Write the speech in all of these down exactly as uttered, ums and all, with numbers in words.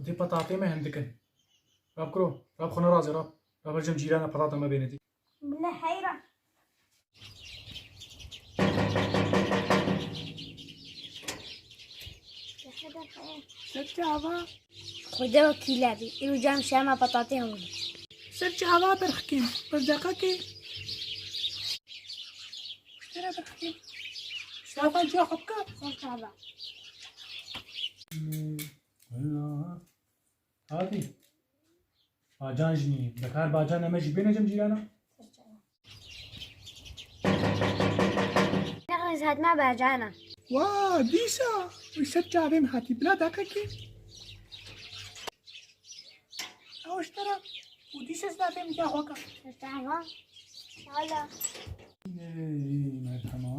Dê petatê me hindik in. Rab kuro, rab xwe nerazê rab. Rab her cem cîrana petata me bêne dî. Bila heyra. Ser çava. Xwedê wekîle bî. Îro cem şema petatê hewlî. Ser çava berxikêm. Bir deqekê. Ştera berxikêm. Şafa ciya xwe bike. Ser çava. Hadi. Bacan jî nî. Bekar bacan eme jî bêne cem cîrana. Nexlis hatma bacana. Wa, dîsa. Wî ser çavê min hatî. Bila deqekê. Ew ji te re. Û dîsa ez navê min ya xwe ke. Çava. Hala. Ey, merhema.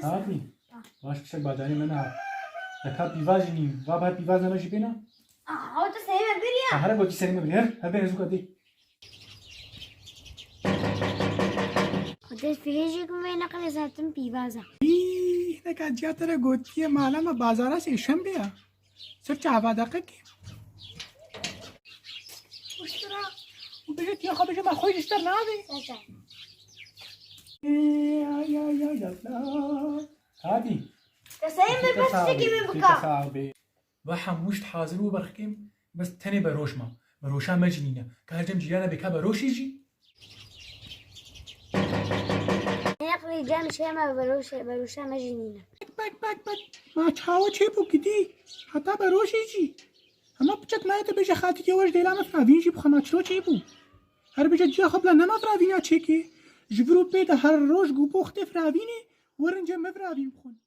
Hadi. Baş kişek bacanê me nehat. Deka pîvaz jî nî. Va ber pîvaz neme jî bêna. Aha, o tu serê me bir ya. Ha, here gotî serê me bir. Her, her bê hezûka dê. Xwedê fihêjî ku me neqle zaten pîvaza. Î, hineka ciya te re gotiye mala me bazara sêşembe ya. Ser çava deqekê. Uştira. Û bêje tiya xwe bêje me xwe ji ter navê. Ê, ay, ay, ay, ay, ay. Hadi. Keseyê min Tiştê bes sax tiştekî bê, min tiştê bika. Sax bê. Ve hemû tişt hazir bû berxikêm, bes tenê beroş ma. Beroşa me jî nîne. Ka her cem cîrana bêka beroşî jî. Neqlî cem şema beroşe, beroşa me jî nîne. Bek, bek, bek, bek. Ma çawa çêbû gidî? Heta beroşê jî. Hema piçek me te bêje xatikê we ji dêla me firavîn jî bixwe ma çilo çêbû. Her bêje ciya xwe bila nema firavîna çêkê. Ji vir û pê de her roj ku bo xitê firavînê, werin cem me firavîn bixwin.